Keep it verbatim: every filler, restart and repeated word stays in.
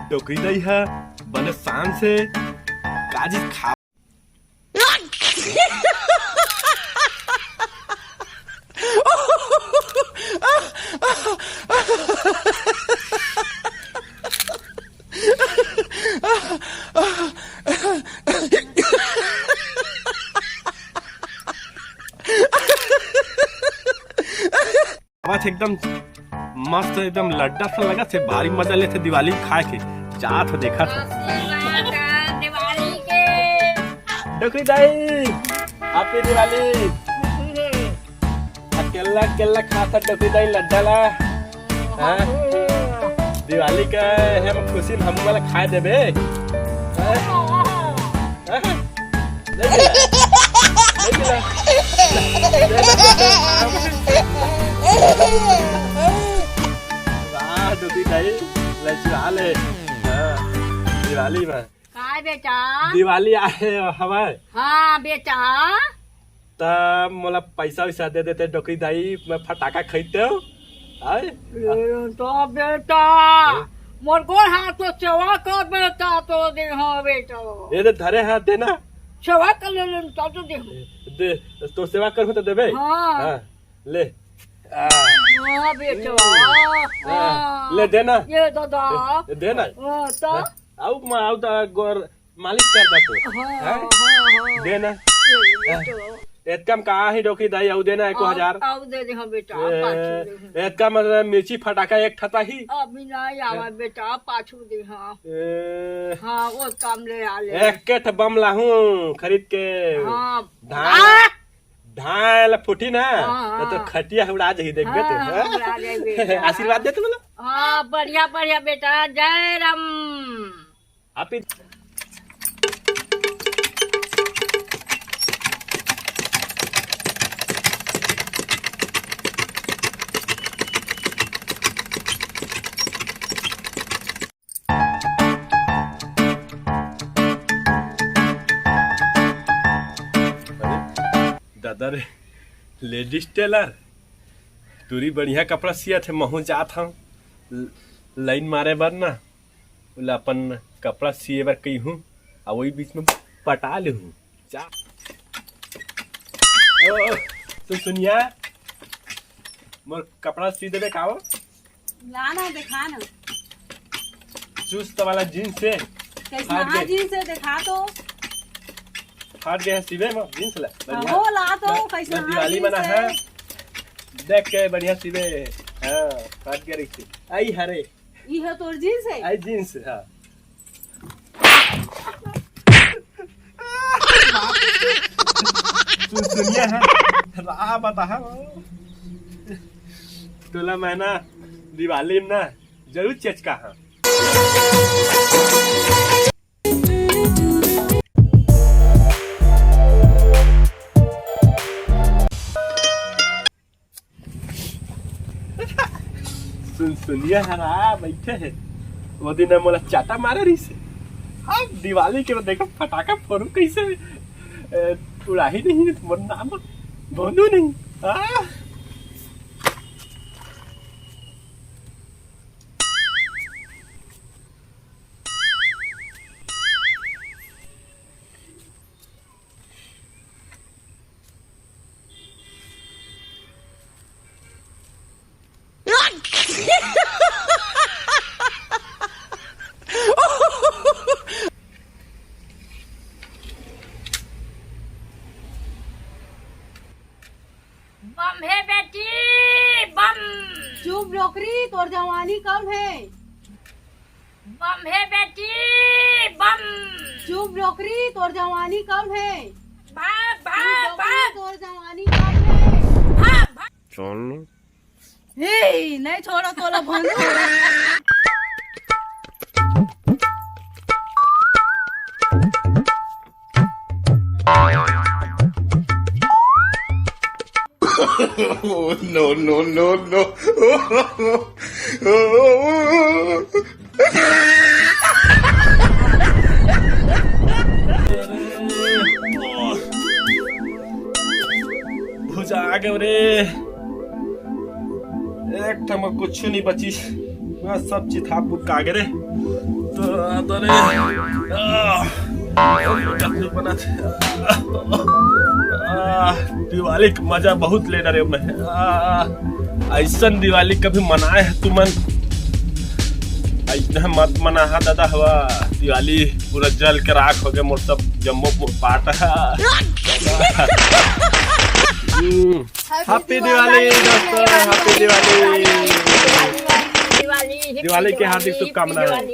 डोकरी दाई ह बने शान से काजी खा। आवाज एकदम मस्त, एकदम लड्डा सा लगा से, भारी मजा लेथे दिवाली खाए के। जात हो, देखत हो। दिवाली के। डोकरी दाई, Happy दिवाली। अकेला अकेला खाता डोकरी दाई लड्डा ला। हाँ? दिवाली का हम खुशी में हमू वाला खाए देबे। हाँ? हाँ? ले मिला। ले मिला। ले मिला। वाह, डोकरी दाई, लचुआ ले। हाँ, दिवाली में। काय बेटा? दिवाली आए हवय। हाँ बेटा। त मोला पैसा वैसा दे देते डोकरी दाई, मैं फटाका खरीदते हो। आय? ए, तो बेटा, हाँ? मोर गोड़ हाथ तो सेवा कर बेटा, तो दे, हाँ बेटा। ये दे धरे हाथ देना। सेवा कर ले, ले, तो, तो दे। दे, तो सेवा करूँ तो देबे? हाँ। हाँ, ले। आ। हाँ बेटा। हाँ, हाँ। ले देना। ये दादा। दे, देना। हाँ, तो? हाँ, आउ, आउ तो गोर मालिश कर दा तो। हाँ, हैं? हाँ, हाँ। दे ना। ये ले, ये तो। एतका में का ही डोकरी दाई, आऊ दे ना एको आऊ, हजार। आऊ दे दे, हाँ बेटा, ए, पाछू दे, हाँ। एतका में मिर्ची फटाका एक ठता ही। अभी नहीं आवा हैं? बेटा, पाछू दे, हाँ। ए। हाँ, वो काम ले आ ले। एक केठ बम लाहूं खरीद के। हाँ। धान, आ! धान ला फूटी ना, हाँ, तो, तो हाँ। खटिया उड़ा जाही, देखबे हाँ, तो, हाँ, हाँ? उड़ा जाही बेटा। आशीर्वाद दे तो बोलो। हाँ, बढ़िया, बढ़िया बेटा, जय राम। आप ही अरे, दादा रे, लेडीज टेलर, टूरी बढ़िया कपड़ा सियत हे, महूं जात हंव ल-, लाइन मारे बर ना, ओला अपन कपड़ा सिए बर कहिहूं, आ ओही बीच में पटा लेहूं। जा। ओ, सुन, सुनिया, मोर कपड़ा सी देबे का वो? ला ना, देखा ना। चुस्त वाला जींस हे। कैसा? फाट हाँ, गए। जींस हे, देखा तो। फाट गए हे, सिबे में जींस ला। बढ़िया। हो, ला तो, मैं, कैसा? मैं हाँ, दिवाली जींस बना हे। है। देख के बढ़िया सिबे। हाँ, फाट गए रही। आई हरे। ई हे तोर जींस हे? आई जींस, हाँ। सुन, सुनिया है, रा बता है। तोला मैं ना दिवाली में ना जरूर चेचका हाँ। सुन, सुनिया हरा बैठे हे। वो दिन मोला चाटा मारे रहिस हे। अब दिवाली के बाद देखो फटाका फोड़ू कैसे, ए, उड़ाही नहीं, मोर नाम बोलू नहीं। आ? बम हे बेटी, बम। चुप डोकरी, तोर जवानी कम हे। बम हे बेटी, बम। चुप डोकरी, तोर जवानी कम हे। भाग, चुप भाग, डोकरी, भाग। तोर जवानी कम हे। भाग, भाग। चल। ए, नहीं छोड़ो तोला Bhangu. Oh, no, no, no, no। भुजा आ गए रे। एक ठम कुछ नहीं बची। पूरा सब चिथापुर का गे रे। तो, तो रे, आह, आह, दिवाली के मजा बहुत ले डरे मैं। आह, ऐसन दिवाली कभी मनाए है तुमन? ऐसने मत मनाहा दादा, हवा दिवाली पूरा जल के राख हो गए मोर सब जम्मो पाट है। हम्म। Happy Diwali दोस्तों, Happy Diwali। दिवाली के हार्दिक शुभकामनाएं।